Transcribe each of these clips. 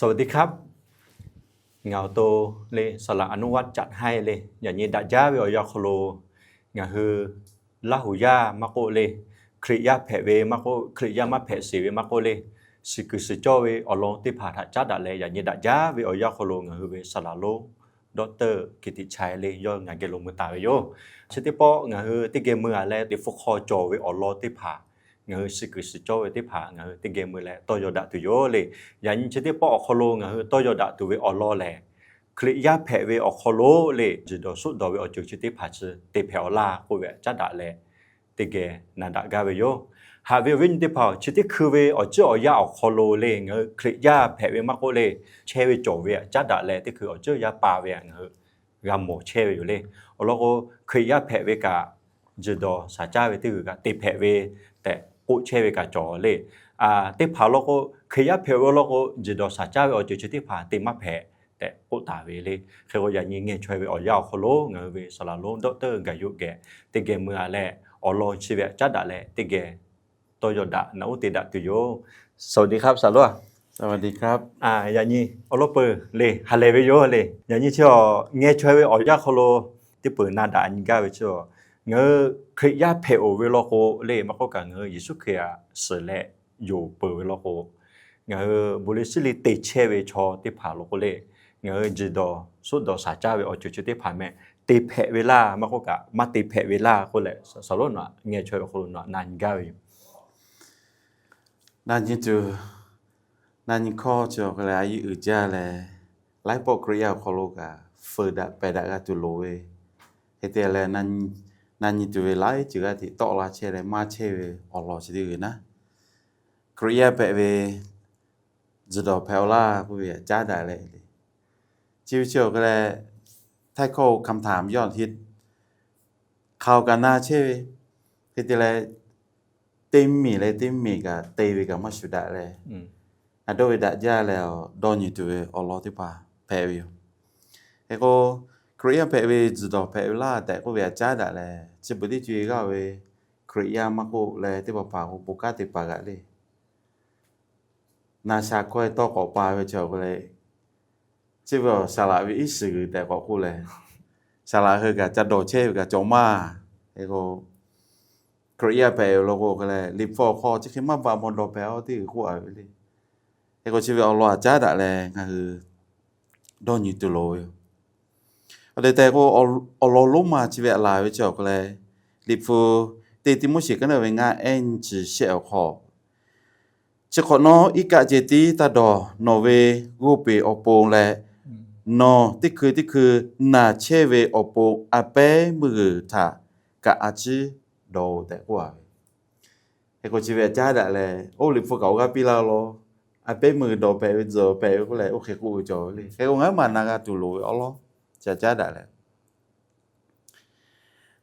สวัสดีครับ Ngaˬ awˬ to le saˍ laꞈ อนุวัฒน์ จัดให้ le, yaꞈ nyi daꞈ jaˇ ve awˬ yanˇ hk'aw lo ngaˬ hui Laˇ huˍ yaˇ maˇ k'oˆ le, Hkriꞈ yaˇ hpehꞈ ve maˇ k'oˆ, Hkriꞈ yaˇ maˇ hpehꞈ sheˍ ve maˇ k'oˆ le, shiˍ kuiˬ shiˍ cawˇ ve awˬ lawn teˇ hpaˍ htaꞈ caˉ daꞈ leh yaꞈ nyi daꞈ jaˇ ve awˬ yanˇ hk'aw lo ngaˬ hui ve saˍ laꞈ lonˉ ดอกเตอร์ กิติชัย le yawˇ ngaˬ geh lo mui taˍ ve yoˬ. Chi teˇ pawˆ ngaˬ hui teˇ geh mui-a leh teꞈ hpu hk'aw cawˬ ve awˬ lawn teˇ hpaˍ, ngaˬ hui shiˍ kuiˬ shiˍ cawˇ ve teˇ hpaˍ ngaˬ hui teˇ geh mui leh tawˇ yaw daꞈ tuˬ yoˬ le. Yaꞈ nyi chi teˇ pawˆ awˬ hk'aw lo ngaˬ hui tawˇ yaw daꞈ tuˬ ve awˬ lawn lehˬ, Hkriꞈ yaˇ hpehꞈ ve awˬ hk'aw lo le, tzuhˬ dawˬ suhˆ dawˬ ve awˬ ceuˬ chi teˇ hpaˍ chi te hpehꞈ-aw laˇ k'oˆ ve htaꞈ caˉ daꞈ leh teˇ geh na daꞈ gaˇ ve yoˬ. Haꞈ ve awˬ viˉ nyi teˇ hpaˍ-oˬ, chi teˇ hkui ve awˬ ciˉ awˬ yanˇ awˬ hk'aw lo le, ngaˬ hui Hkriꞈ yaˇ hpehꞈ ve maˇ k'oˆ le, chehˇ ve cawˬ ve htaꞈ caˉ daꞈ leh teˇ hkui awˬ ciˉ awˬ yanˇ pa ve htaꞈ ngaˬ hui g'a mawˬ chehˇ ve yoˬ le. Awˬ lawn k'o, Hkriꞈ yaˇ hpehꞈ ve kaꞈ, tzuhˬ dawˬ shaˍ caˇ ve teˇ g'uiˬ kaꞈ te hpehꞈ ve tehꞈ k'oˆ chehˇ ve kaꞈ cawˬ le. Teˇ hpaˍ lawn k'o, Hkriꞈ yaˇ hpehꞈ ve lawn k'o, tzuhˬ dawˬ shaˍ caˇ ve awˬ ceuˬ chi teˇ hpaˍ te maˇ hpehꞈ tehꞈ k'oˆ taˍ ve le. Hk'e k'o, yaꞈ nyi ngeh chaweh ve awˬ yanˇ awˬ hk'aw lo ngaˬ hui ve saˍ laꞈ lonˉ ดอกเตอร์ Gaˬ yoˬ geh teˇ geh mui-a leh, awˬ lawn chi ve htaꞈ caˉ daꞈ leh teˇ geh tawˇ yaw daꞈ naꞈ uˉ te daꞈ tuˬ yoˬ. สวัสดีครับ saˍ laꞈ lonˉ-a. Yaꞈ nyi awˬ lawn peuˬ le, ha lehˬ ve yoˬ le. Yaꞈ nyi chi-a, ngeh chaweh ve awˬ yanˇ hk'aw lo teˇ peuˬ na daꞈ nyi gaˇ ve chi-a, ngaˬ hui Hkriꞈ yaˇ hpehꞈ-oˬ ve lawn k'o le, maˇ k'oˆ kaꞈ ngaˬ hui Yeˍsuˆ Hkriꞈ htaꞈ suhˍ leh yonˍ peuˬ ve lawn k'o, ngaˬ hui bon leh shiˉ le te chehˇ ve chaw teˇ hpaˍ lawn k'o le, ngaˬ hui tzuhˬ dawˬ suhˆ dawˬ shaˍ caˇ ve awˬ ceuˬ chi teˇ hpaˍ meh te hpehꞈ ve laˇ, maˇ k'oˆ kaꞈ maˇ te hpehꞈ ve laˇ k'oˆ leh, saˍ laꞈ lonˉ-a ngeh chaweh ve awˬ hk'aw lo na nyi gaˇ ve yoˬ. Na nyi tuˬ, na nyi hkawˇ chi-a leh a yiˇ uiˍ jaˇ leh, laiˉ pawˆ Hkriꞈ yaˇ awˬ hk'aw lo kaꞈ feu daꞈ pehˬ daꞈ g'a tuˬ loˍ ve, hk'e te leh na nyi tuˬ ve laiˉ ceuˬ g'aˇ hteꞈ tawˆ la chehˇ leh maˇ chehˇ ve awˬ lawn chi teˇ g'uiˬ naˉ, Hkriꞈ yaˇ hpehꞈ ve tzuhˬ dawˬ hpehꞈ-aw laˇ k'oˆ ve htaꞈ caˉ daꞈ leh le. Chi ve chi-a leh, ไถ่ข้อคำถามยอดฮิต hk'aoˍ kaꞈ na chehˇ ve, hk'e te leh teˇ miˬ leh teˇ miˬ kaꞈ te ve kaꞈ maˇ shuˍ daꞈ leh, a dawˇ ve daꞈ jaˇ leh dawˇ nyi tuˬ ve awˬ lawn teˇ hpaˍ hpehꞈ ve yoˬ. Hk'e k'o, Hkriꞈ yaˇ hpehꞈ ve tzuhˬ dawˬ hpehꞈ ve laˇ tehꞈ k'oˆ ve htaꞈ caˉ daꞈ leh, chi beuꞈ teˇ co-e g'aˇ ve Hkriꞈ yaˇ maˇ k'oˆ leh teˇ hpaˍ hpaˍ k'o bon kanˉ te paˍ g'aꞈ le. Na sha hkawehˇ tawˇ k'awꞈ pa ve chi-a leh, chi ve saˍ laꞈ ve iˉ shiˍ g'uiˬ tehꞈ k'awꞈ k'oˆ leh, saˍ laꞈ hui kaꞈ ca dawˬ chehˇ ve kaꞈ cawˬ maˇ. Hk'e k'o, Hkriꞈ yaˇ hpehꞈ ve lawn k'o leh, Liꞈ hpu awˬ hk'aw chi hk'e maˇ ba maw dawˬ hpehꞈ-aw teˇ g'uiˬ k'oˆ-a ve le. Hk'e k'o, chi ve awˬ lawn htaꞈ caˉ daꞈ leh ngaˬ hui dawˇ nyi tuˬ loˍ ve yoˬ. Awˬ tehˬ tehˬ k'o, awˬ lawn lonˉ ma chi ve htaꞈ laˬ ve chi-a leh, Liꞈ hpu teˇ Tiˆmoˉseˍ ka naˉ ve ngaˇ ehˉ nyi chi shehˆ awˬ hk'aw, chi hk'awꞈ nawˉ iˉ kaˆ ceh tiˉ taˇ dawˬ. Nawˬ ve g'oˇ peˬ awˬ pon leh nawˬ teˇ hkui teˇ hkui naˬ chehˇ ve awˬ pon a pehˉ meuˇ g'uiˬ htaꞈ kaꞈ a ciˉ dawˬ-oˬ tehꞈ k'oˆ-a ve. Hk'e k'o, chi ve htaꞈ caˉ daꞈ leh, oˇ Liꞈ hpu kaꞈ awˬ g'aˇ piˇ laˇ law, a pehˉ meuˇ g'uiˬ dawˬ hpehꞈ ve, tzuhˬ dawˬ hpehꞈ ve k'oˆ leh oˇ hk'e k'oˆ ve cawˬ ve le. Hk'e k'o, ngaˬ hui maˇ na g'a tuˬ loˍ ve awˬ lawn chi htaꞈ caˉ daꞈ leh,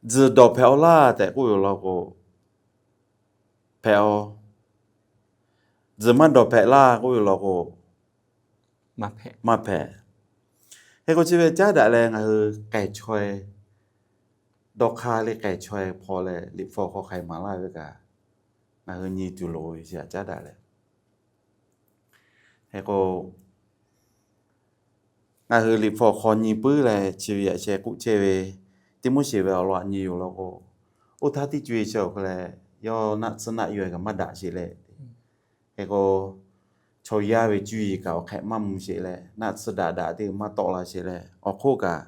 tzuhˬ dawˬ hpehꞈ-aw laˇ tehꞈ k'oˆ ve awˬ lawn k'o, hpehꞈ-aw. Tzuhˬ maˇ dawˬ hpehꞈ laˇ k'oˆ ve awˬ lawn k'o, maˇ hpehꞈ. Hk'e k'o, chi ve caˉ daꞈ leh ngaˬ hui k'ai chaweh, dawˇ hk'aˇ le k'ai chaweh hpaw leh Liꞈ hpu hk'aw hk'ai maˍ laˇ ve kaꞈ, ngaˬ hui nyi tuˬ loˍ ve chi htaꞈ caˉ daꞈ leh, hk'e k'o, ngaˬ hui Liꞈ hpu awˬ hk'aw nyi puiˉ leh chi ve yaꞈ sheh k'oˆ chehˇ ve, Tiˆmoˉseˍ ve awˬ lawn htaꞈ nyi yoˬ law k'o, oˇ htaˇ teˇ co-e chi-a leh, yawˇ naˆ tsuhˇ naˆ yaw-e kaꞈ maˇ daꞈ sheˍ leh, hk'e k'o, chaw yaˇ ve cuˇ yiˍ kaꞈ awˬ hk'ehꞈ maˇ mvuh sheˍ leh, naˆ tsuhˇ daꞈ daꞈ teˇ g'uiˬ maˇ tawˆ la sheˍ leh, awˬ hk'oˆ kaꞈ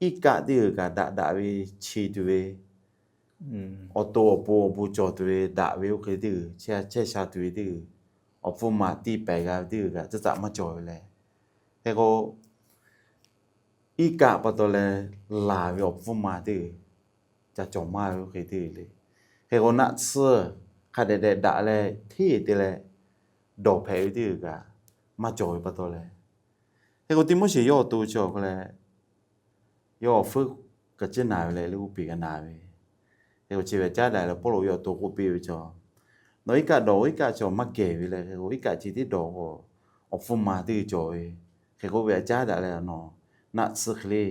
iˉ kaˆ teˇ g'uiˬ kaꞈ daꞈ daꞈ ve chi tuˬ ve, awˬ to awˬ pon awˬ bon cawˬ tuˬ ve daꞈ ve oˇ hk'e teˇ g'uiˬ, chehˇ sha tuˬ ve teˇ g'uiˬ, awˬ hpfuhˇ ma tiˇ pehˍ g'a ve teˇ g'uiˬ kaꞈ tcuhˉ tcuhˉ maˇ cawˬ ve leh, hk'e k'o, iˉ kaˆ pa taw leh laˬ ve awˬ hpfuhˇ ma teˇ g'uiˬ ca cawˬ maˇ ve oˇ hk'e teˇ g'uiˬ le. Hk'e k'o, naˆ tsuhˇ hk'a dehꞈ dehꞈ daꞈ leh hteˇ te leh dawˬ hpehꞈ ve teˇ g'uiˬ kaꞈ maˇ cawˬ ve pa taw leh, hk'e k'o, Tiˆmoˉseˍ yawˇ awˬ to chi-a leh, yawˇ awˬ hpfuhˇ ka ciˉ naˬ ve leh le g'oˇ peˬ kaꞈ naˬ ve, hk'e k'o, chi ve caˉ daꞈ leh Pawˇluꞈ yawˇ awˬ to k'oˆ piˇ ve chaw, nawˬ iˉ kaˆ dawˬ, iˉ kaˆ chaw maˇ gehˬ ve leh, hk'e k'o, iˉ kaˆ chi tiˉ dawˬ k'o, awˬ hpfuhˇ ma teˇ g'uiˬ cawˬ ve, hk'e k'oˆ ve htaꞈ caˉ daꞈ leh, nawˬ naˆ tsuhˇ hk'e le,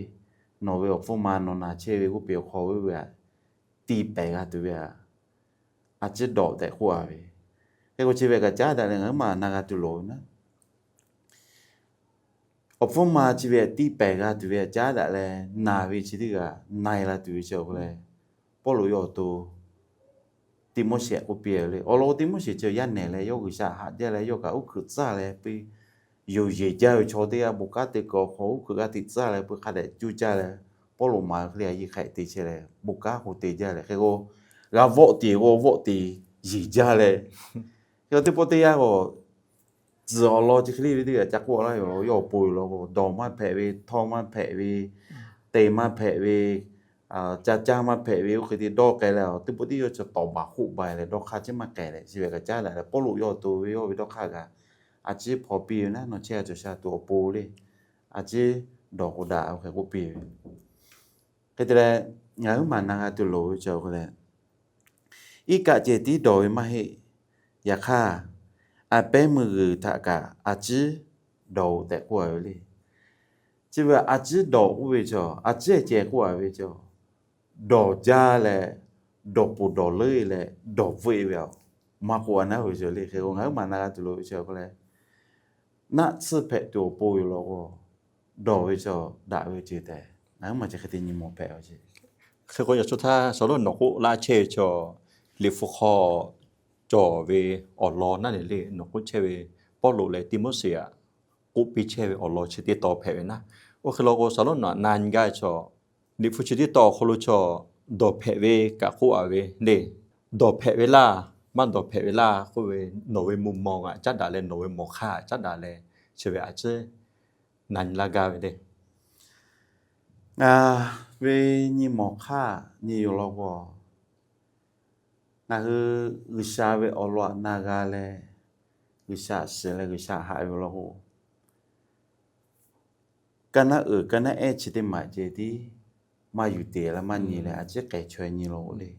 nawˬ ve awˬ hpfuhˇ ma nawˬ naˬ chehˇ ve g'oˇ peˬ awˬ hk'aw ve oˇ ve htaꞈ tiˇ pehˍ g'a tuˬ ve htaꞈ a ciˉ dawˬ tehꞈ k'oˆ-a ve. Hk'e k'o, chi ve kaꞈ caˉ daꞈ leh ngaˬ hui maˇ na g'a tuˬ loˍ ve naˉ, awˬ hpfuhˇ ma chi ve tiˇ pehˍ g'a tuˬ ve htaꞈ caˉ daꞈ leh, naˬ ve chi teˇ g'aˇ na e la tuˬ ve chi awˬ hk'aw leh, Pawˇluꞈ yawˇ awˬ to Tiˆmoˉseˍ htaꞈ k'oˆ piˇ ve le. Awˬ lawn k'o, Tiˆmoˉseˍ chi yaˇ nehˬ leh yawˇ G'uiˬsha haꞈ jaˇ leh yawˇ kaꞈ uˉ hkuiꞈ tcuhˉ leh pu yoˬ yeˬ jaˇ ve chaw teˇ g'aˇ bon kanˉ te kuiˬ awˬ hk'aw uˉ hkeuꞈ g'aˇ teꞈ tcuhˉ leh pu hk'a dehꞈ cuˇ caˇ leh, Pawˇluꞈ maˍ ve hk'e le a yiˇ hk'aˆ te chehˇ leh bon kanˉ k'o te jaˇ leh hk'e k'o, g'a vawˆ teꞈ k'o vawˆ teꞈ yeˬ jaˇ leh, hk'e k'o teˇ pawˆ teˇ yanˇ k'o, tzuhˬ awˬ lawn chi hk'e le ve teˇ g'aˇ ca k'oˆ laˇ ve yoˬ. Yawˇ awˬ pon yoˬ law k'o, dawˬ maˇ hpehꞈ ve, htawˇ maˇ hpehꞈ ve, te maˇ hpehꞈ ve, ca caˇ maˇ hpehꞈ ve, oˇ hk'e te dawˇ k'ai leh, teˇ pawˆ teˇ yawˇ chi tawˍ baˬ k'oˆ baˬ leh dawˇ hk'aˇ chi maˇ k'ai leh chi ve kaꞈ caˉ daꞈ leh, Pawˇluꞈ yawˇ awˬ to ve yawˇ ve dawˇ hk'aˇ kaꞈ a ciˉ hpaw piˇ ve naˉ, nawˬ chehˇ a cawˬ sha tuˬ awˬ pon le, a ciˉ dawˬ k'o daꞈ ve hk'e k'oˆ piˇ ve. Hk'e te leh, ngaˬ huiˉ maˬ na g'a tuˬ loˍ ve chi awˬ hk'aw leh, iˉ kaˆ ceh tiˉ dawˬ ve maˇ heˆ. Yaꞈ hk'aˇ, a pehˉ meuˇ g'uiˬ htaꞈ kaꞈ a ciˉ dawˬ-oꞈ tehꞈ k'oˆ a ve le. Chi ve a ciˉ dawˬ k'oˆ ve chaw, a ciˉ ceh k'oˆ a ve chaw, dawˬ jaˇ leh, dawˬ poˬ dawˬ leuˉ leh dawˬ veuˆ ve a, maˇ k'oˆ a naˉ ve chaw le. Hk'e k'o ngaˬ huiˉ maˬ na g'a tuˬ loˍ ve chi awˬ hk'aw leh, naˆ tsuhˇ hpehꞈ tuˬ awˬ pon yoˬ law k'o, dawˬ ve chaw daꞈ ve ceuˬ tehꞈ ngaˬ huiˉ maˬ chi hk'e te nyi mawˬ hpehꞈ ve. Hk'e k'o yaꞈ shu htaˇ Sawˍlonˍ nawˬ k'oˆ laˇ chehˇ ve chaw, Liꞈ hpu hk'aw cawˬ ve awˬ lawn naˉ ne le, nawˬ k'oˆ chehˇ ve Pawˇluꞈ leh Tiˆmoˉseˍ htaꞈ k'oˆ piˇ chehˇ ve awˬ lawn chi teˇ tawn hpehꞈ ve naˉ. Oˇ hk'e law k'o Sawˍlonˍ nawˬ na nyi gaˇ ve chaw, Liꞈ hpu chi teˇ tawn awˬ hk'aw lo chaw, dawˬ hpehꞈ ve kaꞈ k'oˆ a ve le. Dawˬ hpehꞈ ve laˇ, maˇ dawˬ hpehꞈ ve laˇ k'oˆ ve, nawˬ ve mvuhˇ maw g'aꞈ caˉ daꞈ leh, nawˬ ve mawˬ hk'aˇ caˉ daꞈ leh, chi ve a ciˉ na nyi laˇ gaˇ ve le. Ngaˬ ve nyi mawˬ hk'aˇ nyi yoˬ law k'o, ngaˬ hui G'uiˬsha ve awˬ lawn htaꞈ na g'a leh, G'uiˬsha shiˍ leh G'uiˬsha haꞈ ve yoˬ law k'o, ka naˆ uiˍ ka naˆ ehˉ chi teˇ maˬ ceh tiˉ maˇ yuˬ te leh maˇ nyi leh a ciˉ k'ehˬ chaweh nyi law k'o le.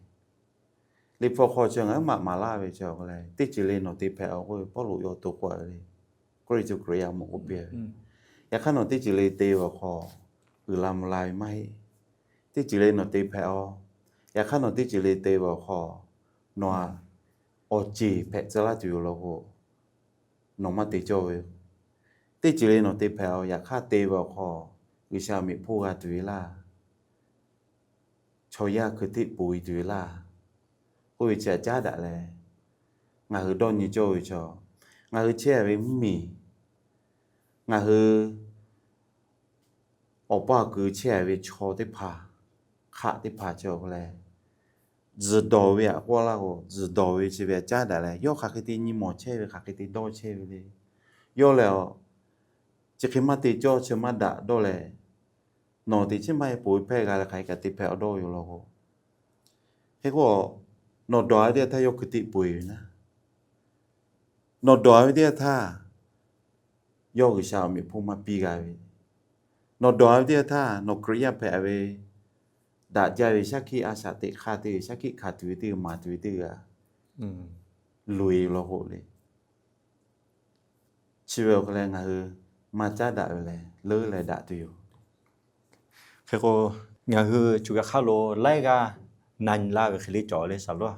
Liꞈ hpu hk'aw chi ngaˬ huiˉ maˬ maˍ laˇ ve chi awˬ hk'aw leh, teˇ ceuˬ le nawˬ te hpehꞈ a k'oˆ ve Pawˇluꞈ yawˇ awˬ to k'oˆ a ve le. Kawˇrenˍhtuˆ Hkriꞈ yaˇ mawˬ k'oˆ piˇ a ve, yaꞈ hk'aˇ nawˬ teˇ ceuˬ le te ve awˬ hk'aw uiˍ la mvuh la ve maˇ heˆ. Teˇ ceuˬ le nawˬ te hpehꞈ a, yaꞈ hk'aˇ nawˬ teˇ ceuˬ le te ve awˬ hk'aw nawˬ a awˬ ceˬ hpehꞈ tcuh laˇ tuˬ yoˬ law k'o, nawˬ maˇ te cawˇ ve. Teˇ ceuˬ le nawˬ te hpehꞈ a, yaꞈ hk'aˇ te ve awˬ hk'aw G'uiˬsha miꞈ hponˇ g'a tuˬ ve laˇ, chaw yaˇ hkui hteˆ poˬ e tuˬ ve laˇ k'oˆ ve chi htaꞈ caˉ daꞈ leh, ngaˬ hui dawˇ nyi cawˇ ve chaw, ngaˬ hui chehˇ ve mvuhˇmiˬ, ngaˬ hui awˬ paˇ awˬ kui chehˇ ve chaw teˇ hpaˍ, hk'aˆ teˇ hpaˍ chi awˬ hk'aw leh, tzuhˬ dawˬ ve htaꞈ k'oˆ laˇ k'o, tzuhˬ dawˬ ve chi ve htaꞈ caˉ daꞈ leh, yawˇ hk'aˬ hk'e te nyi mawˬ chehˇ ve, hk'aˬ hk'e te dawˇ chehˇ ve le. Yawˇ lehˬ, chi hk'e maˇ te cawˇ chi maˇ daꞈ dawˇ leh, nawˬ teꞈ chiˉ maˇ heˆ poˬ ve hpehˇ g'a leh hk'aˬ hk'e kaꞈ te hpehꞈ a dawˇ yoˬ law k'o, hk'e k'o, nawˬ dawˬ a ve teˇ yanˇ htaˇ yawˇ hkui hteˆ poˬ e ve naˉ. Nawˬ dawˬ a ve teˇ yanˇ htaˇ yawˇ G'uiˬsha awˬ miꞈ hponˇ maˇ piˇ g'a ve. Nawˬ dawˬ a ve teˇ yanˇ htaˇ nawˬ Hkriꞈ yaˇ hpehꞈ ve, daꞈ jaˇ ve shaˉ hkiˆ a shaꞈ teꞈ hk'aˇ teˇ g'aˇ, shaˉ hkiˆ hkanˍ tuˬ ve teˇ g'aˇ maˍ tuˬ ve teˇ g'aˇ loꞈ e law k'o le. Chi ve awˬ hk'aw leh ngaˬ hui maˇ caˉ daꞈ ve lehˬ, leuˉ leh daꞈ tuˬ yoˬ. Hk'e k'o, ngaˬ hui co ha hk'aˇ lo laiˉ g'aˇ na nyi laˇ ve hk'e le cawˬ le saˍ loˉ.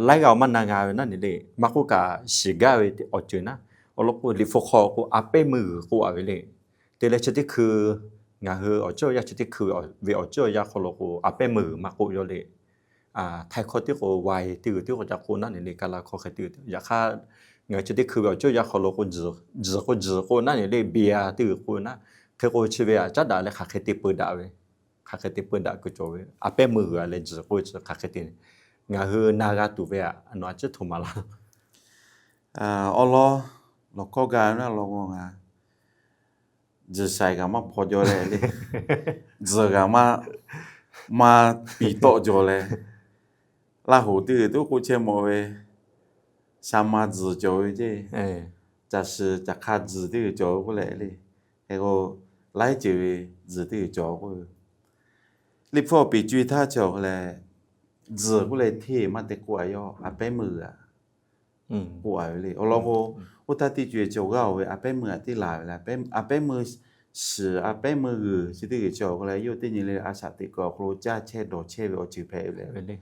Laiˉ g'aˇ awˬ maˇ na g'a ve naˉ ne le, maˇ k'oˆ kaꞈ shiˍ gaˇ ve awˬ ceuˬ naˉ. Awˬ lawn k'o, Liꞈ hpu hk'aw k'o, a pehˉ meuˇ g'uiˬ k'oˆ a ve le. Te leh chi teˇ hkui, ngaˬ hui awˬ ceuˬ awˬ yanˇ chi teˇ hkui ve awˬ ceuˬ awˬ yanˇ hk'aw lo k'o, a pehˉ meuˇ g'uiˬ maˇ k'oˆ yaw le. Htaiˍ hkawˇ teˇ k'o, wine teˇ g'uiˬ teˇ k'o ca k'oˆ naˉ ne le, ka la hkawˇ hk'e te. Yaꞈ hk'aˇ, ngaˬ hui chi teˇ hkui ve awˬ ceuˬ awˬ yanˇ hk'aw lo k'o, tzuhˬ k'o tzuhˬ k'oˆ naˉ ne le, beer teˇ g'uiˬ k'oˆ naˉ. Hk'e k'o chi ve htaꞈ caˉ daꞈ leh hk'aˬ hk'e te peu daꞈ ve, hk'aˬ hk'e te peu daꞈ kuiˬ cawˬ ve, a pehˉ meuˇ g'uiˬ a leh tzuhˬ k'oˆ chi hk'aˬ hk'e te, ngaˬ hui na g'a tuˬ ve a, nawˬ a ciˉ htoꞈ ma laˇ. Awˬ lawn, lawˬ hkawˇ gaˇ ve naˉ law k'o ngaˬ tzuhˬ shaiˍ kaꞈ maˇ hpaw jaw leh le, tzuhˬ kaꞈ maˇ, maˇ piˍ tawˆ jaw leh, Laˇ hoˍ teˇ g'uiˬ tuˉ k'oˆ chehˇ mawˬ ve, sha ma tzuhˬ cawˬ ve ceˇ, caˬ shiˍ caˬ hk'a tzuhˬ teˇ g'uiˬ cawˬ ve k'oˆ leh le. Hk'e k'o, laiˉ ceuˬ ve tzuhˬ teˇ g'uiˬ cawˬ k'oˆ ve. Liꞈ hpu awˬ piˍ co e htaˇ cawˬ k'oˆ leh, tzuhˬ k'oˆ leh hteˇ maˇ te k'oˆ a yawˇ, a pehˉ meuˇ g'uiˬ a k'oˆ a ve le. Awˬ lawn k'o, oˇ htaˇ teˇ co e cawˬ g'aˇ oˬ ve a pehˉ meuˇ g'uiˬ a teˇ laˬ ve le. A pehˉ meuˇ shiˍ, a pehˉ meuˇ g'uiˬ chi teˇ g'uiˬ cawˬ k'oˆ leh, yawˇ teˇ nyi le a shaꞈ teꞈ kuiˬ awˬ hk'aw lo caˇ chehˇ dawˬ chehˇ ve awˬ ceuˬ hpehꞈ ve le.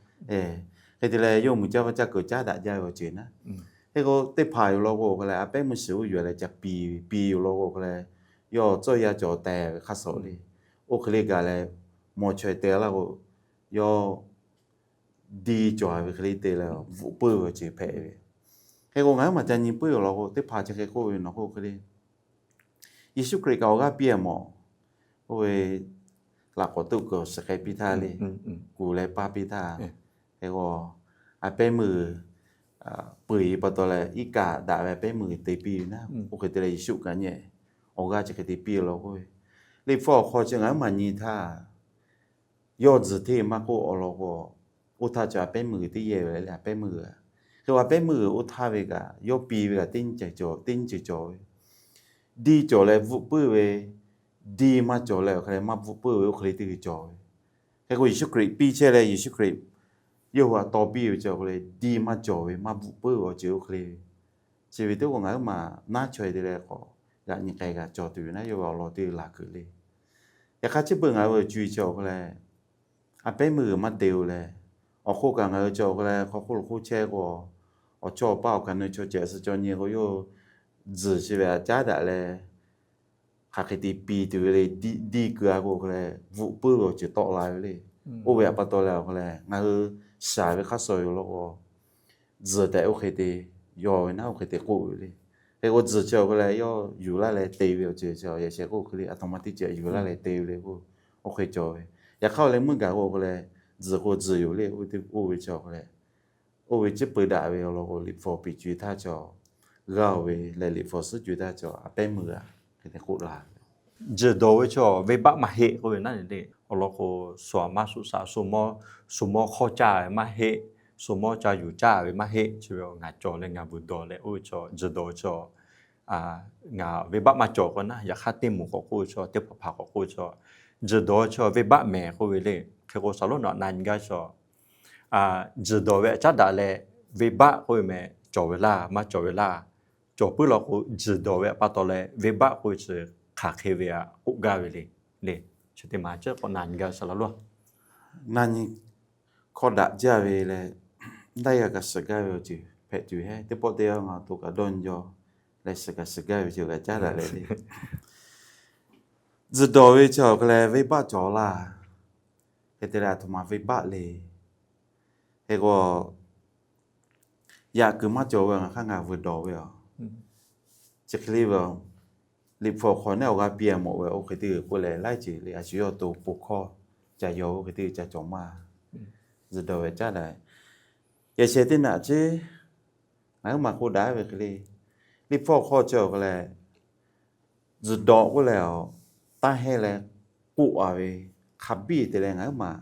Hk'e te leh, yawˇ muiˬ caˇ vaˇ caˇ kuiˬ caˉ daꞈ jaˇ ve awˬ ceuˬ naˉ. Hk'e k'o, teˇ hpaˍ yoˬ law k'o k'oˆ leh, a pehˉ meuˇ shiˍ uˇ yuˬ leh ca piˍ, piˍ yoˬ law k'o k'oˆ leh, yawˇ tcuh yaˇ cawˬ teh ve hk'aˇ suh le. Oˇ hk'e le gaˬ leh, mawˬ chaweh te laˇ k'o, yawˇ diˇ cawˬ ve hk'e le te leh, bvuhꞈ puiˉ ve awˬ ceuˬ hpehꞈ ve. Hk'e k'o, ngaˬ huiˉ maˬ ca nyi puiˉ ve law k'o, teˇ hpaˍ chi hk'e k'oˆ ve nawˬ k'oˆ hk'e le, Yeˍsuˆ Hkriꞈ kaꞈ awˬ g'aˇ piˇ a mawˬ. Oˇ ve laꞈ k'awꞈ tuˆ kuiˬ awˬ shiˍ k'ai piˇ htaˇ le, kuˬ leh paˇ piˇ htaˇ, hk'e k'o, a pehˉ meuˇ g'uiˬ peuˬ-e pa taw leh, iˉ kaˆ daꞈ ve a pehˉ meuˇ g'uiˬ te piˇ ve naˉ. Oˇ hk'e te leh Yeˍsuˆ kaꞈ nyi awˬ g'aˇ chi hk'e te piˇ law k'oˆ ve, Liꞈ hpu awˬ hk'aw chi ngaˬ huiˉ maˬ nyi htaˇ, yawˇ tzuhˬ hteˇ maˇ k'oˆ awˬ lawn k'o, oˇ htaˇ chi a pehˉ meuˇ g'uiˬ teˇ yehˬ ve le, a pehˉ meuˇ g'uiˬ. Hk'e k'o, a pehˉ meuˇ g'uiˬ oˇ htaˇ ve kaꞈ, yawˇ piˇ ve kaꞈ teˇ nyi cawˬ, teˇ nyi cawˬ ve. Diˇ cawˬ leh bvuhꞈ puiˉ ve, diˇ maˇ cawˬ leh awˬ hk'e leh maˇ bvuhꞈ puiˉ ve, oˇ hk'e le teˇ g'uiˬ cawˬ ve. Hk'e k'o, Yeˍsuˆ Hkriꞈ piˇ chehˇ leh, Yeˍsuˆ Hkriꞈ yawˇ hui htaꞈ taw piˇ ve chi awˬ hk'e le, diˇ maˇ cawˬ ve, maˇ bvuhꞈ puiˉ ve awˬ ceuˬ oˇ hk'e le. Chi ve teˇ k'o ngaˬ huiˉ maˬ naˉ chaweh te leh k'awꞈ yaꞈ nyi k'ai g'a cawˬ tuˬ ve naˉ, yawˇ ve awˬ lawn teˇ g'uiˬ laˬ kuiˬ le. Yaꞈ hk'aˇ, chi beuꞈ ngaˬ hui cuˇ yiˍ chi awˬ hk'e leh, a pehˉ meuˇ g'uiˬ maˇ te-o leh, awˬ hk'oˆ kaꞈ ngaˬ hui chi awˬ hk'e leh hk'aw hk'oˆ lo hk'oˆ chehˇ k'o, awˬ chawˇ awˬ paˇ awˬ kaˍ nu chaw cehˬ suh caw nyi k'o, yawˇ tzuhˬ chi ve aꞈ caˉ daꞈ leh, hk'aˬ hk'e te piˇ tuˬ ve le. Diˇ keu-a k'o hk'e leh, bvuhꞈ puiˉ ve awˬ ceuˬ tawˆ la ve le. Oˇ ve aꞈ pa taw leh awˬ hk'e leh, ngaˬ hui shaˍ ve hk'aˇ suh yoˬ law k'o, tzuhˬ tehꞈ oˇ hk'e te yaw ve naˉ, oˇ hk'e te k'oˆ ve le. Hk'e k'o, tzuhˬ chi awˬ hk'e leh yawˇ yuˬ laˇ leh te ve awˬ ceuˬ chi, yaꞈ sheh k'oˆ hk'e le, aˬ htoꞈ ma teˇ ceuˬ yuˬ laˇ leh te ve le k'o, oˇ hk'e cawˬ ve. Yaꞈ hk'aˇ awˬ leh meuˇ gaˬ k'o hk'e leh, tzuhˬ k'o tzuhˬ yoˬ le, oˇ ve teˇ oˇ ve chi awˬ hk'e leh, oˇ ve chi peu daꞈ ve awˬ lawn k'o, Liꞈ hpu awˬ piˍ co-e htaˇ chi g'a-oˬ ve leh, Liꞈ hpu suhˉ co-e htaˇ chi a pehˉ meuˇ g'uiˬ hk'e te k'oˆ la ve. Tzuhˬ dawˬ ve chi venˇbaˆ maˇ heˆ k'oˆ ve naˉ le. Awˬ lawn k'o, shu aꞈ maˇ shuˍ shaꞈ, shu mawˇ hk'awˇ caˇ ve maˇ heˆ, shu mawˇ ca yuˬ caˇ ve maˇ heˆ. Chi ve ngaˬ cawˬ leh ngaˬ vuiˬ dawˬ leh oˇ ve chi tzuhˬ dawˬ ve chi ngaˬ venˇbaˆ maˇ cawˬ k'o naˉ, yaꞈ hk'aˇ teˇ moˍ k'awꞈ k'oˆ ve chi, teˇ hpaˍ hpaˍ k'awꞈ k'oˆ ve chi, tzuhˬ dawˬ ve chi venˇbaˆ mehˍ k'oˆ ve le. Hk'e k'o, shaˍlonˉ nawˬ na nyi gaˇ chi, tzuhˬ dawˬ ve aꞈ caˉ daꞈ leh venˇbaˆ k'oˆ ve mehˍ cawˬ ve laˇ maˇ cawˬ ve laˇ. Cawˬ puiˉ law k'o, tzuhˬ dawˬ ve aꞈ pa taw leh venˇbaˆ k'oˆ ve chi hk'aˬ hk'e ve aꞈ k'oˆ gaˇ ve le. Le, chi teˇ maˬ chi k'awꞈ na nyi gaˇ shaˍlonˉ. Na nyi hkawˇ daꞈ jaˇ ve leh, daiˇ g'a kaꞈ shiˍ gaˇ ve awˬ ceuˬ hpehꞈ tuˬ heˆ. Teˇ pawˆ teˇ yanˇ ngaˬ to kaꞈ dawˇ nyi jaw leh shiˍ kaꞈ shiˍ gaˇ ve ceuˬ g'a caˉ daꞈ leh le. Tzuhˬ dawˬ ve chi awˬ hk'e leh venˇbaˆ cawˬ laˇ. Hk'e te leh aˬ htoꞈ ma venˇbaˆ le. Hk'e k'o, yaꞈ kuiˬ maˇ cawˬ ve ngaˬ hk'aˇ ngaˬ vuiˬ dawˬ ve aˬ. Chi hk'e le ve, Liꞈ hpu awˬ hk'aw neˉ awˬ g'aˇ piˇ a mawˬ ve oˇ hk'e teˇ g'uiˬ k'oˆ leh, laiˉ ceuˬ le a shu yawˇ to po hkawˇ ca yaw ve oˇ hk'e teˇ g'uiˬ ca cawˬ maˇ. Tzuhˬ dawˬ ve caˉ daꞈ. Yaꞈ sheh teˇ naꞈ ceˉ ngaˬ huiˉ maˬ k'oˆ daꞈ ve hk'e le, Liꞈ hpu awˬ hk'aw chi awˬ hk'e leh, tzuhˬ dawˬ k'oˆ leh, taˇ heˆ leh k'oˆ a ve hk'a biˇ te leh ngaˬ huiˉ maˬ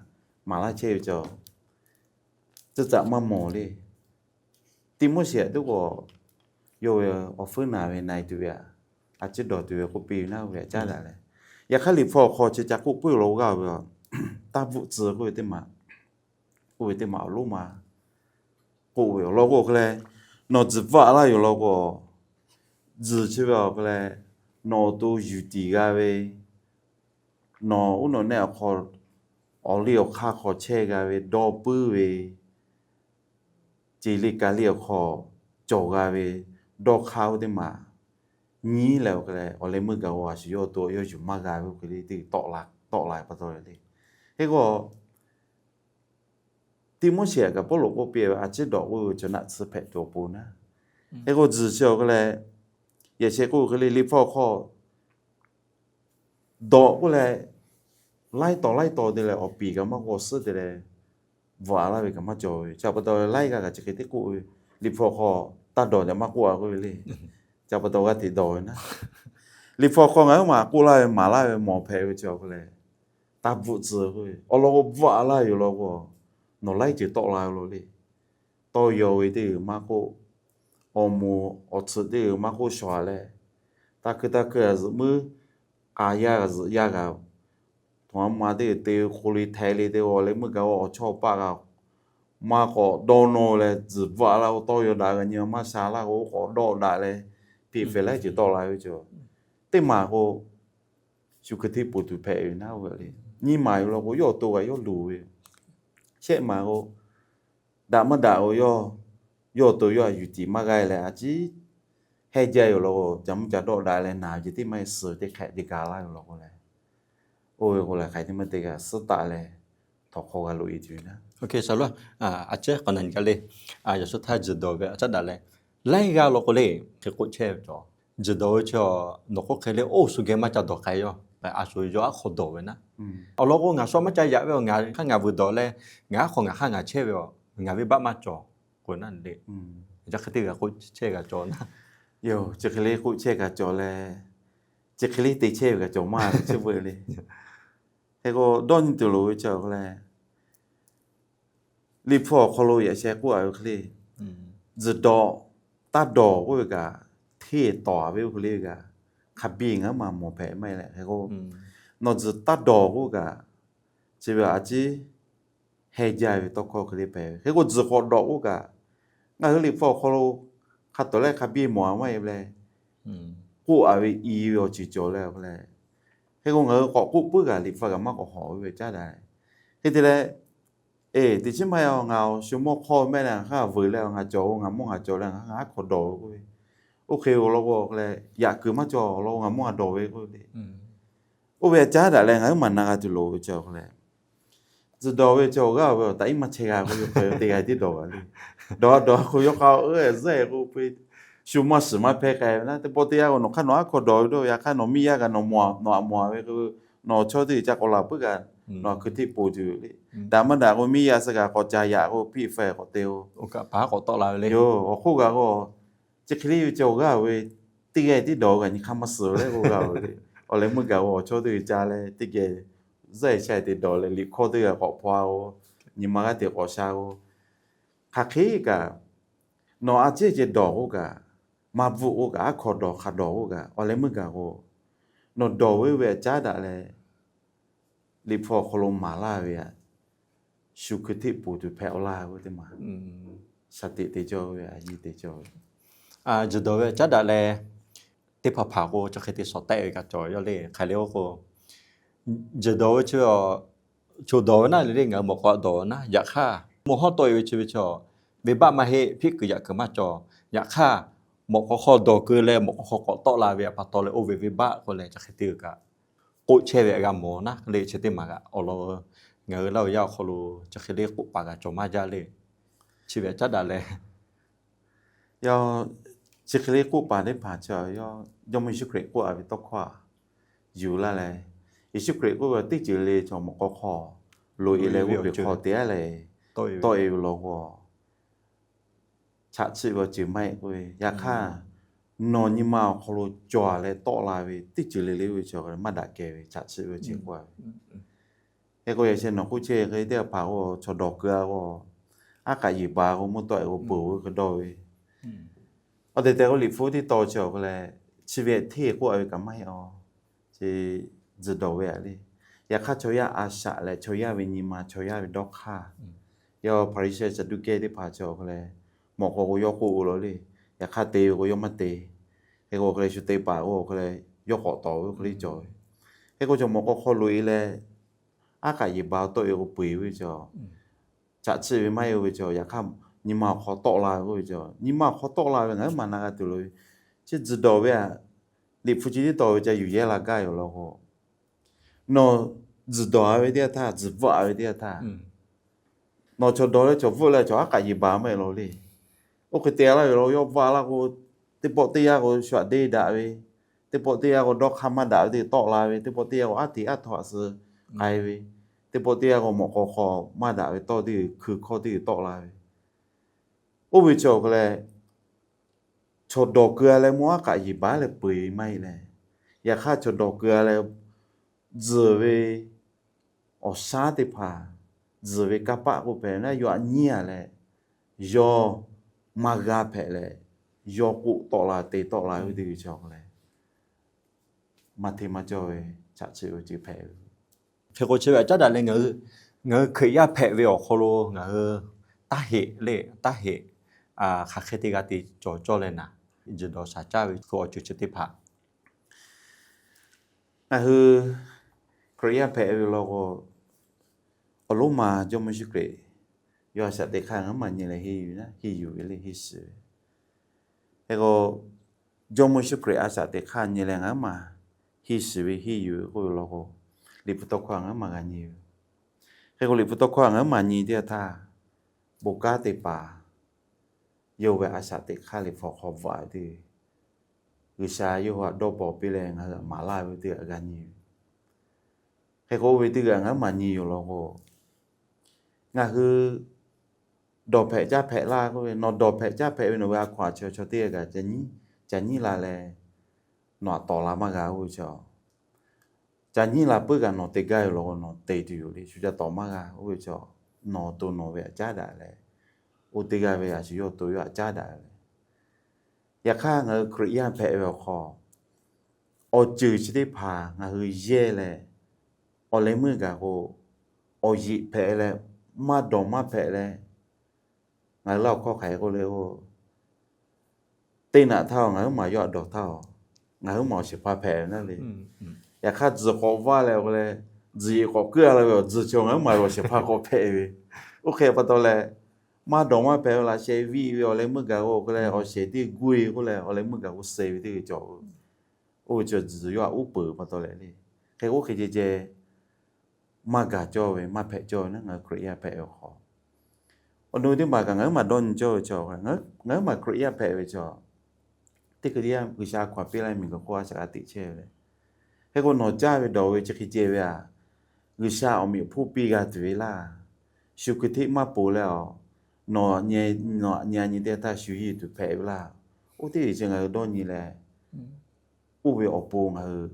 maˍ laˇ chehˇ ve cawˬ, tcuh caꞈ maˇ mawˬ le. Tiˆmoˉseˍ aꞈ teˇ k'o, yawˇ ve awˬ fuiˉ naˬ ve na e tuˬ ve aꞈ, a ciˉ dawˬ tuˬ ve k'oˆ piˇ ve naˉ, oˇ ve aꞈ caˉ daꞈ leh, yaꞈ hk'aˇ Liꞈ hpu awˬ hk'aw chi ca k'oˆ puiˉ lo g'aˇ ve, taˇ bvuhꞈ tcuh k'oˆ ve teˇ maˬ, oˇ ve teˇ maˬ awˬ lonˉ ma k'oˆ ve awˬ lawn k'o hk'e leh, nawˬ tzuhˬ bvuhꞈ laˇ yoˬ law k'o, tzuhˬ chi ve awˬ hk'e leh, nawˬ awˬ to yuˬ tiˍ g'a ve, nawˬ uˉ nawˬ neˆ awˬ hk'aw, awˬ liˇ awˬ hk'aˇ hk'aw chehˇ g'a ve dawˇ puiˉ ve, ceˬ liˇ ka liˇ awˬ hk'aw cawˬ g'a ve dawˇ hk'aˇ oˇ teˇ maˬ nyi leh awˬ hk'e leh, awˬ leh meuˇ gaˬ-o a shu yawˇ to yawˇ yuˬ maˇ g'a ve oˇ hk'e le teˇ tawˆ la pa taw le. Hk'e k'o, Tiˆmoˉseˍ aꞈ kaꞈ Pawˇluꞈ k'oˆ piˇ ve, a ciˉ dawˬ k'oˆ ve chi naꞈ tsuhˇ hpehꞈ tuˬ awˬ pon naˉ. Hk'e k'o, tzuhˬ chi awˬ hk'e leh, yaꞈ sheh k'oˆ hk'e le, Liꞈ hpu awˬ hk'aw dawˬ k'oˆ leh, laiˉ taw laiˉ taw te leh awˬ piˍ kaꞈ maˇ k'awꞈ suhˉ te leh, bvuhꞈ a laˇ ve kaꞈ maˇ cawˬ ve. Chi pa taw laiˉ g'aˇ kaꞈ chi hk'e teˇ k'oˆ ve, Liꞈ hpu awˬ hk'aw taˇ dawˬ tehꞈ maˇ k'oˆ a k'oˆ ve le. Chi pa taw g'aˇ hteꞈ dawˬ ve naˉ. Liꞈ hpu awˬ hk'aw ngaˬ huiˉ maˬ k'oˆ laˇ ve maˍ laˇ ve mawˬ hpehꞈ ve chi awˬ hk'e leh, taˇ bvuhꞈ tcuh k'oˆ ve awˬ lawn k'o, bvuhꞈ a laˇ yoˬ law k'o, nawˬ laiˉ ceuˬ tawˆ la ve lo le. Tawˇ yaw ve teˇ g'uiˬ maˇ k'oˆ, awˬ moˍ awˬ tsuhꞈ teˇ g'uiˬ maˇ k'oˆ, shawˍ a leh, taˇ keu taˇ keu a zuhꞈ muiˉ, a yaˇ g'a zuhꞈ yaˇ g'a, htoꞈ ma ma teˇ g'uiˬ te k'o le htaiˍ le te, awˬ leh meuˇ gaˬ-o awˬ chawˇ paˆ g'a, maˇ k'awꞈ dawˇ nawˇ leh tzuhˬ bvuhꞈ a laˇ k'o, tawˇ yaw daꞈ g'a nyi maˇ sha laˇ k'o, k'awꞈ dawˆ daꞈ leh, peꞈ fehˍ laiˉ ceuˬ tawˆ la ve cawˬ. Teˇ maˬ k'o, shu hkui hteˇ poˬ tuˬ hpehꞈ ve naˉ ve le. Nyiˇ maˬ yoˬ law k'o, yawˇ awˬ to kaꞈ yawˇ luˬ ve. Shehˆ maˬ k'o, daꞈ maˇ daꞈ k'o, yawˇ awˬ to yawˇ a yuˬ tiˍ maˇ g'a leh a ciˉ heh jaˇ yoˬ law k'o, ca mvuhˇ ca dawˆ daꞈ leh naˬ ve ceh tiˉ maˇ heˆ, suh teˇ hk'ehꞈ teˇ ga laˇ yoˬ law k'o leh, oˇ ve k'o leh hk'aˬ hk'e te maˇ te kaꞈ suhˉ taˆ leh htawnˍ hk'aw g'a loꞈ e tuˬ ve naˉ. A ciˉ k'awꞈ na nyi gaˇ le. Yaꞈ suh htaˇ tzuhˬ dawˬ ve a caˉ daꞈ leh, laiˉ g'aˇ law k'o le, hk'e k'oˆ chehˇ ve cawˬ. Tzuhˬ dawˬ ve chi, nawˬ k'oˆ hk'e le, oˇ shu geh maˇ ca dawˬ k'ai yaˇ, a shu yawˇ aˉ hk'aw dawˬ ve naˉ. Awˬ lawn k'o, ngaˬ shu maˇ ca yaꞈ ve, ngaˬ hk'aˇ ngaˬ vuiˬ dawˬ leh, ngaˬ aˉ hk'aw ngaˬ hk'aˇ ngaˬ chehˇ ve, ngaˬ venˇbaˆ maˇ cawˬ k'o naˉ le. Chi hk'e te g'a k'oˆ chehˇ g'a cawˬ naˉ. Yoˬ, chi hk'e le k'oˆ chehˇ g'a cawˬ leh, chi hk'e le te chehˇ ve g'a cawˬ maˇ ve chi beuꞈ le. Hk'e k'o dawˇ nyi tuˬ loˍ ve chi awˬ hk'e leh, Liꞈ hpu awˬ hk'aw lo yaꞈ sheh k'oˆ a ve hk'e le, tzuhˬ dawˬ, taˇ dawˬ k'oˆ ve kaꞈ, hteˇ tawˍ ve oˇ hk'e le kaꞈ, hk'a biˇ ngaˬ hui maˇ mawˬ hpehꞈ maˇ heˆ leh. Hk'e k'o, nawˬ tzuhˬ taˇ dawˬ k'oˆ kaꞈ, chi ve a ciˉ heh jaˇ ve tawˇ hkawˇ hk'e le hpehꞈ ve. Hk'e k'o, tzuhˬ k'awꞈ dawˬ k'oˆ kaꞈ, ngaˬ hui Liꞈ hpu awˬ hk'aw lo hk'a tawˍ leh hk'a biˇ mawˬ a maˇ heˆ leh, k'oˆ a ve i ve awˬ ceuˬ cawˬ leh awˬ hk'e leh, hk'e k'o ngaˬ hui k'awꞈ k'oˆ puiˉ kaꞈ Liꞈ hpu kaꞈ maˇ k'awꞈ hawˍ ve caˉ daꞈ. Hk'e te leh, eˬ, teꞈ chiˉ maˇ heˆ, ngaˬ awˬ shu mawˇ hk'awˇ mehˆ leh ngaˬ hk'aˇ vuiˬ leh ngaˬ cawˬ k'o, ngaˬ mawˇ ngaˬ cawˬ leh ngaˬ hk'aˇ ngaˬ aˉ hk'aw dawˬ ve k'oˆ ve, oˇ hk'e awˬ lawn k'o leh, yaꞈ kuiˬ maˇ cawˬ awˬ lawn k'o ngaˬ mawˇ ngaˬ dawˬ ve k'oˆ ve le. Oˇ ve a caˉ daꞈ leh ngaˬ huiˉ maˬ na g'a tuˬ loˍ ve chi awˬ hk'e leh, tzuhˬ dawˬ ve chi awˬ g'aˇ ve awˬ taꞈ iˉ maˇ chehˇ g'a k'oˆ ve, hk'e te g'a tiˉ dawˬ g'a le. Dawˬ dawˬ k'o yawˇ hk'a e zehˇ k'o, shu maˇ shiˍ maˇ hpehˇ k'ai ve naˉ. Teˇ pawˆ teˇ yanˇ k'o nawˬ hk'aˇ nawˬ aˉ hk'aw dawˬ ve dawˇ, yaꞈ hk'aˇ nawˬ miˇ yaˇ kaꞈ nawˬ aꞈ mawˬ a ve k'o, nawˬ chaw teˇ g'aˇ ca k'awꞈ laˬ puiˉ kaꞈ, nawˬ aꞈ hkui hteˆ poˬ tuˬ le. Daꞈ maˇ daꞈ k'o miˇ yaˇ suh kaꞈ k'awꞈ ca yaꞈ k'o piˇ faiˍ k'awꞈ te-o. Yoˬ, awˬ hk'oˆ kaꞈ k'o, chi hk'e le ve chi awˬ g'aˇ ve, teˇ g'aˇ tiˉ dawˬ kaꞈ nyi hk'aˇ maˇ suhˍ leh k'oˆ g'a ve le. Awˬ leh meuˇ gaˬ k'o awˬ chawˇ teˇ g'aˇ ca leh teˇ geh zaiˇ sha te dawˬ leh liꞈ hkawˇ teˇ g'aˇ k'awꞈ hpaw-o, nyi ma g'aˇ te k'awꞈ sha-o. Hk'aˬ hk'e kaꞈ, nawˬ a ciˉ ceh dawˬ k'oˆ kaꞈ, maˇ bvuhˆ k'oˆ kaꞈ, aˉ hk'aw dawˬ hk'a dawˬ k'oˆ kaꞈ, awˬ leh meuˇ gaˬ k'o, nawˬ dawˬ ve oˇ ve a caˉ daꞈ leh, Liꞈ hpu awˬ hk'aw lo maˍ laˇ ve a, shu hkui hteˆ poˬ tuˬ hpehꞈ-aw laˇ ve teˇ maˬ, shaˍ tiꞈ te cawˇ ve a, nyi te cawˇ ve. Tzuhˬ dawˬ ve caˉ daꞈ leh, teˇ hpaˍ hpaˍ k'o chi hk'e te shawˍ tehˆ ve kaꞈ cawˬ. Yawˇ le hk'aˬ le k'oˆ k'o, tzuhˬ dawˬ ve chi, chaw dawˬ ve naˉ le le, ngaˬ hui mawꞈ k'aw dawˬ ve naˉ. Yaꞈ hk'aˇ mvuhˇ hawˉ tawˆ e ve chi ve chaw, venˇbaˆ maˇ heˆ, hpiˆ kuiˬ yaꞈ kuiˬ maˇ cawˬ. Yaꞈ hk'aˇ, mawꞈ k'aw hk'aw dawˬ keu leh mawꞈ k'aw hk'aw k'awꞈ tawˆ la ve a pa taw leh oˇ ve venˇbaˆ k'oˆ leh chi hk'e te kaꞈ k'oˆ chehˇ ve g'a mawˬ naˉ le. Chi teˇ maˬ kaꞈ awˬ lawn ngaˬ hui Laˇ huˍ yaˇ awˬ hk'aw lo chi hk'e le k'oˆ paˍ kaꞈ cawˬ maˇ jaˇ le. Chi ve caˉ daꞈ leh, yawˇ chi hk'e le k'oˆ paˍ teˇ hpaˍ chi, Jawˇ mawˇ Yeˍsuˆ Hkriꞈ k'oˆ a ve tawˇ hkawˇ yuˬ laˇ leh, Yeˍsuˆ Hkriꞈ k'oˆ ve teˇ ceuˬ le chaw mawꞈ k'aw hk'aw loꞈ e leh g'oˇ peˬ hk'aw te-a leh tawˆ e ve law k'o, chaꞈ chiˆ ve awˬ ceuˬ maˇ heˆ k'oˆ ve. Yaꞈ hk'aˇ, nawˬ nyi ma awˬ hk'aw lo cawˬ leh tawˆ la ve teˇ ceuˬ le le oˇ ve chi maˇ daꞈ kehˬ ve, chaꞈ chiˆ ve awˬ ceuˬ k'oˆ a ve. Hk'e k'o yaꞈ sheh nawˬ k'oˆ chehˇ hk'e teˇ hpaˍ k'o, chaw dawˬ keu-a k'o, aˉ k'aꞈ yeˬ ba k'o mvuhˇ tawˆ e k'o peuˬ ve hk'e dawˇ ve. Awˬ tehˬ tehˬ k'o Liꞈ hpu teˇ tawn chi awˬ hk'e leh, chi ve hteˇ k'oˆ a ve kaꞈ maˇ heˆ-aw. Chi tzuhˬ dawˬ ve a le. Yaꞈ hk'aˇ chaw yaˇ a shaꞈ leh chaw yaˇ ve nyi ma, chaw yaˇ ve dawˇ hk'aˇ, yawˇ Hpaˍriˍsehˇ Saˍduˆkehˇ teˇ hpaˍ chi awˬ hk'e leh, mawꞈ k'aw k'o yawˇ k'oˆ ve law le. Yaꞈ hk'aˇ te ve k'o yawˇ maˇ te. Hk'e k'o awˬ hk'e leh shu te paˍ k'o awˬ hk'e leh yawˇ k'awꞈ tawˍ ve oˇ hk'e le cawˬ ve. Hk'e k'o chaw mawꞈ k'aw hk'aw loꞈ e leh, aˉ k'aꞈ yeˬ ba tawˆ e k'o peu eˬ ve chi, chaꞈ chiˆ ve maˇ heˆ oˇ ve chi, yaꞈ hk'aˇ nyi ma awˬ hk'aw tawˆ la ve k'oˆ ve chi, nyi ma awˬ hk'aw tawˆ la ve ngaˬ huiˉ maˬ na g'a tuˬ loˍ ve. Chi tzuhˬ dawˬ ve a, Liꞈ hpu chi teˇ tawn ve ca yuˬ yehˇ la gaˇ yoˬ law k'o, nawˬ tzuhˬ dawˬ a ve teˇ yanˇ htaˇ, tzuhˬ bvuhˆ a ve teˇ yanˇ htaˇ, nawˬ chaw dawˬ leh chaw bvuhˆ leh chaw aˉ k'aꞈ yeˬ ba maˇ heˆ law le. Oˇ hk'e te laˇ ve law, yawˇ bvuhˆ a laˇ k'o, teˇ pawˆ teˇ yanˇ k'o shu aꞈ deˇ daꞈ ve, teˇ pawˆ teˇ yanˇ k'o dawˇ hk'aˇ maˇ daꞈ ve teˇ tawˆ la ve, teˇ pawˆ teˇ yanˇ k'o aˉ hteꞈ aˉ htaw aꞈ suh k'ai ve, teˇ pawˆ teˇ yanˇ k'o mawꞈ k'aw hk'aw maˇ daꞈ ve tawˇ teˇ hkui hkawˇ teˇ tawˆ la ve. Oˇ ve chi awˬ hk'e leh, chaw dawˬ keu a leh mawˇ aˉ k'aꞈ yeˬ ba leh peu eˬ ve maˇ heˆ leh, yaꞈ hk'aˇ chaw dawˬ keu a leh tzuhˬ ve awˬ shaˉ teˇ hpaˍ, tzuhˬ ve kanˇ paˆ k'oˆ hpehꞈ ve naˉ, yawˇ aꞈ nyiˉ a leh, yawˇ maˇ g'a hpehꞈ leh, yawˇ k'oˆ tawˆ la te tawˆ la ve teˇ ceuˬ chi awˬ hk'e leh, maˇ hteˇ maˇ cawˇ ve chaꞈ chiˆ ve ceuˬ hpehꞈ ve. Hk'e k'o chi ve caˉ daꞈ leh ngaˬ hui, ngaˬ hui Hkriꞈ yaˇ hpehꞈ ve awˬ hk'aw lo ngaˬ hui taˇ heꞈ le, taˇ heꞈ, hk'aˬ hk'e te g'a te cawˬ cawˇ leh naˍ, tzuhˬ dawˬ shaˍ caˇ ve hk'e awˬ ceuˬ chi teˇ hpaˍ Ngaˬ hui Hkriꞈ yaˇ hpehꞈ ve law k'o, awˬ lonˉ ma Jawˇ mawˇ Yeˍsuˆ Hkriꞈ yawˇ a shaꞈ teꞈ hk'aˇ ngaˬ hui maˇ nyi leh henˇ yuˬ ve naˉ, henˇ yuˬ ve le henˇ shiˍ ve. Hk'e k'o, Jawˇmawˇ Yeˍsuˆ Hkriꞈ a shaꞈ teꞈ hk'aˇ nyi leh ngaˬ huiˉ maˬ henˇ shiˍ ve henˇ yuˬ ve k'oˆ ve law k'o, Liꞈ hpu tawˇ hkawˇ ngaˬ huiˉ maˬ g'a nyi ve. Hk'e k'o Liꞈ hpu tawˇ hkawˇ ngaˬ huiˉ maˬ nyi teˇ yanˇ htaˇ, bon kanˉ teˇ hpaˍ yawˇ ve a shaꞈ teꞈ hk'aˇ Liꞈ hpu hk'aw bvuhꞈ ve teˇ, G'uiˬsha yawˇ hui htaꞈ dawˇ paw piˇ leh ngaˬ hui htaꞈ maˍ laˇ ve teˇ g'aˇ g'a nyi ve. Hk'e k'o oˇ ve teˇ g'aˇ ngaˬ huiˉ maˬ nyi yoˬ law k'o, ngaˬ hui dawˬ hpehꞈ caˇ hpehꞈ laˇ k'oˆ ve, nawˬ dawˬ hpehꞈ caˇ hpehꞈ ve nawˬ ve a hkaw-anˬ chi chaw teˇ g'aˇ kaꞈ ca nyiˉ la leh nawˬ htaꞈ tawˍ la maˇ g'a oˇ ve chaw, ca nyiˉ la puiˉ kaꞈ nawˬ te gaˇ ve law k'o nawˬ te tuˬ yoˬ le. Shu ca tawˍ maˇ g'a oˇ ve chaw, nawˬ to nawˬ ve htaꞈ caˉ daꞈ leh, oˇ teˇ g'aˇ ve a shu yawˇ to yawˇ htaꞈ caˉ daꞈ ve. Yaꞈ hk'aˇ ngaˬ hui Hkriꞈ yaˇ hpehꞈ ve awˬ hk'aw, awˬ ceuˬ chi teˇ hpaˍ ngaˬ hui yehˇ leh, awˬ leh meuˇ gaˬ k'o, awˬ yeꞈ hpehꞈ leh, maˇ dawˬ maˇ hpehꞈ leh, ngaˬ hui laˇ awˬ hkawˇ hk'aˬ hk'e k'oˆ le k'o, teˇ naꞈ htaˇ ngaˬ huiˉ maˬ yawˇ htaꞈ dawˬ htaˇ, ngaˬ huiˉ maˬ awˬ shehˍ hpaˇ hpehꞈ ve naˉ le. Yaꞈ hk'aˇ tzuhˬ k'awꞈ vaˇ leh k'o leh, tzuhˬ yeꞈ k'awꞈ keuˆ la ve awˬ tzuhˬ chi ngaˬ huiˉ maˬ ve awˬ shehˍ hpaˇ k'awꞈ hpehꞈ ve. Oˇ hk'e pa taw leh, maˇ dawˬ maˇ hpehꞈ ve laꞈ sheh viˇ ve awˬ leh meuˇ gaˬ k'o k'oˆ leh, awˬ shehˍ teˇ guˇ e k'oˆ leh awˬ leh meuˇ gaˬ k'o suh ve teˇ g'uiˬ cawˬ ve. Oˇ ve chi tzuhˬ yawˇ htaꞈ uˉ peunˍ pa taw leh le. Hk'e k'o hk'e ceh ceh maˇ gaˬ cawˇ ve, maˇ hpehꞈ cawˇ ve naˉ, ngaˬ hui Hkriꞈ yaˇ hpehꞈ ve awˬ hk'aw, awˬ nu teˇ maˬ kaꞈ ngaˬ huiˉ maˬ dawˇ nyi cawˇ ve chaw, ngaˬ huiˉ maˬ Hkriꞈ yaˇ hpehꞈ ve chaw, teˇ hkui teˇ yanˇ G'uiˬsha hk'aˬ piˇ laˇ miˬguiˬ hk'oˆ a shaꞈ g'a teꞈ chehˇ ve le. Hk'e k'o nawˬ caˇ ve dawˬ ve chi hk'e ceh ve aꞈ, G'uiˬsha awˬ meꞈ awˬ hponˇ piˇ g'a tuˬ ve laˇ. Shu hkui hteˆ maˇ poˬ leh awˬ, nawˬ nyi a nyi teˇ htaˇ shu yiˇ tuˬ hpehꞈ ve laˇ. Oˇ teˇ ceuˬ chi ngaˬ hui dawˇ nyi leh, oˇ ve awˬ pon ngaˬ hui,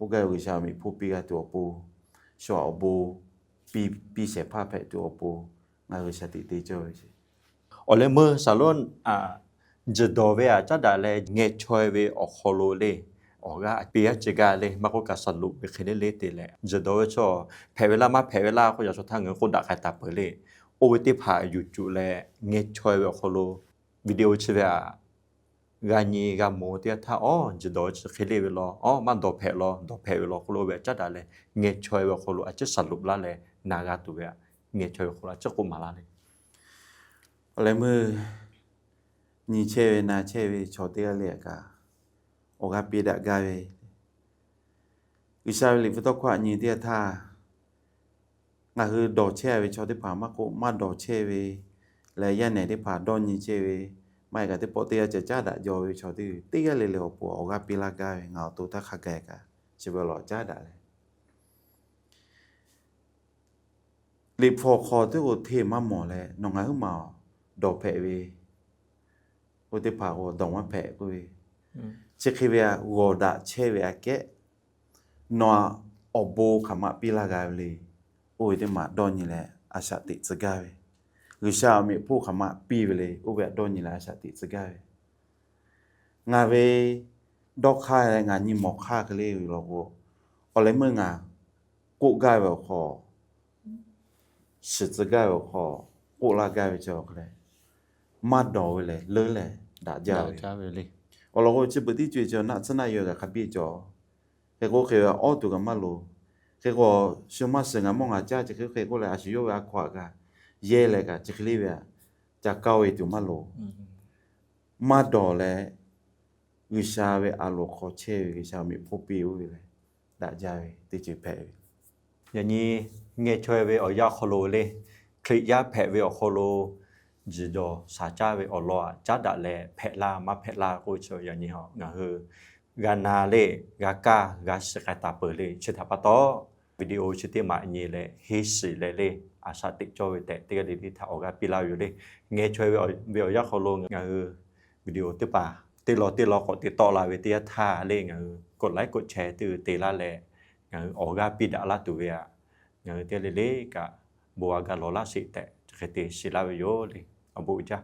oˇ gaˇ ve G'uiˬsha awˬ meꞈ awˬ hponˇ piˇ g'a tuˬ awˬ pon, shu awˬ bon piˇ shehˍ hpaˇ hpehꞈ tuˬ awˬ pon, ngaˬ hui shaˍ tiꞈ te cawˇ ve. Awˬ leh meuˇ shaˍ lonˉ, tzuhˬ dawˬ ve aꞈ caˉ daꞈ leh ngeh chaweh ve awˬ hk'aw lo le, awˬ g'aˇ piˇ g'aˇ ceh gaˇ le, maˇ k'oˆ kaꞈ shaˍ lonˉ ve hk'e le le te leh, tzuhˬ dawˬ ve chaw hpehꞈ ve laˇ maˇ hpehꞈ ve laˇ k'oˆ yaꞈ chaw htaˇ ngaˬ hui k'oˆ daꞈ k'ai taˍ peuˬ le. Oˇ ve teˇ hpaˍ yuˬ cuˬ leh ngeh chaweh ve awˬ hk'aw lo video chi ve aꞈ g'a nyi g'a mawˬ teˇ yanˇ htaˇ, awˬ, tzuhˬ dawˬ ve chi hk'e le ve law, awˬ, maˇ dawˬ hpehꞈ law, dawˬ hpehꞈ ve law k'oˆ lo oˇ ve aꞈ caˉ daꞈ leh ngeh chaweh ve awˬ hk'aw lo a ciˉ shaˍ lonˉ laˇ leh na g'a tuˬ ve aꞈ, ngeh chaweh ve awˬ hk'aw lo a ciˉ k'oˆ maˍ laˇ le. Awˬ leh meuˇ nyi chehˇ ve na chehˇ ve chaw teˇ g'aˇ le aꞈ kaꞈ, awˬ g'aˇ piˇ daꞈ gaˇ ve, G'uiˬsha ve Liꞈ hpu tawˇ hkawˇ aꞈ nyi teˇ yanˇ htaˇ, ngaˬ hui dawˬ chehˇ ve chaw teˇ hpaˍ maˇ k'oˆ, maˇ dawˬ chehˇ ve leh yaˇ nehˬ teˇ hpaˍ dawˇ nyi chehˇ ve, maˇ heˆ kaꞈ teˇ pawˆ teˇ yanˇ ca caˉ daꞈ jaw ve chaw teˇ g'aˇ le le awˬ pon awˬ g'aˇ piˇ laˇ gaˇ ve, ngaˬ awˬ to htaˇ hk'a gaˬ kaꞈ chi beuꞈ lawˬ caˉ daꞈ leh, Liꞈ hpu awˬ hk'aw teˇ k'o hteˇ maˇ mawˬ leh nawˬ ngaˬ huiˉ maˬ dawˬ hpehꞈ ve, oˇ teˇ hpaˍ k'o dawˬ maˇ hpehꞈ k'oˆ ve, chi hk'e ve aꞈ g'awˬ daꞈ chehˇ ve aꞈ kehˉ, nawˬ aꞈ awˬ bon hk'aˬ ma piˇ laˇ g'a ve le. Oˇ ve teˇ maˬ dawˇ nyi leh a shaꞈ teꞈ tcuh gaˇ ve, G'uiˬsha awˬ meꞈ awˬ hponˇ hk'aˬ ma piˇ ve le. Oˇ ve htaꞈ dawˇ nyi leh a shaꞈ teꞈ tcuh gaˇ ve, ngaˬ ve dawˇ hk'aˇ leh ngaˬ nyi mawˬ hk'aˇ hk'e le ve law k'o, awˬ leh meuˇ ngaˬ k'oˆ gaˇ ve awˬ hk'aw, shiˍ tcuh gaˇ ve awˬ hk'aw, k'oˆ laˇ gaˇ ve chi awˬ hk'e leh, maˇ dawˬ ve lehˬ leuˉ leh daꞈ jaˇ ve. Awˬ lawn k'o chi beuꞈ tiˉ co e chi naˆ tcuhˇ naˆ yawˇ kaꞈ hk'a biˇ cawˬ. Hk'e k'o hk'e ve awˬ tuˬ kaꞈ maˇ loˍ. Hk'e k'o shu maˇ shiˍ ngaˬ mawˇ ngaˬ caˇ chi hk'e hk'e k'oˆ leh a shu yawˇ ve a hkaw aꞈ kaꞈ yehˇ leh kaꞈ chi hk'e le ve aꞈ ca kaˇ-o e tuˬ maˇ loˍ. Maˇ dawˬ leh G'uiˬsha ve a loˍ hk'aw chehˇ ve G'uiˬsha awˬ meꞈ awˬ hponˇ piˇ oˇ ve leh daꞈ jaˇ ve teˇ ceuˬ hpehꞈ ve. Yaꞈ nyi ngeh chaweh ve awˬ yanˇ hk'aw lo le, Hkriꞈ yaˇ hpehꞈ ve awˬ hk'aw lo tzuhˬ dawˬ shaˍ caˇ ve awˬ lawn aꞈ caˉ daꞈ leh hpehꞈ laˇ maˇ hpehꞈ laˇ k'oˆ ve chi yaꞈ nyi ngaˬ hui g'a na le, g'a kaˇ g'a shiˍ k'ai taˍ peuˬ le. Chi htaꞈ pa taw video chi teˇ maˬ nyi leh henˇ shiˍ leh le, a shaꞈ teꞈ cawˇ ve tehꞈ teˇ g'aˇ le le htaꞈ awˬ g'aˇ piˇ laˇ ve yoˬ le. Ngeh chaweh ve awˬ yanˇ hk'aw lo ngaˬ hui video teˇ hpaˍ teˇ law teˇ law k'awꞈ te tawˆ la ve teˇ yanˇ htaˇ le, ngaˬ hui กดไลค์ กดแชร์ teˇ g'uiˬ te laˇ leh, ngaˬ hui awˬ g'aˇ piˇ daꞈ laˇ tuˬ ve aꞈ, ngaˬ hui teˇ g'aˇ le le kaꞈ bon a ga lawˬ laˇ sheˍ tehꞈ chi hk'e te shiˍ laˇ ve yoˬ le. Awˬ bon uiˍ jaˇ.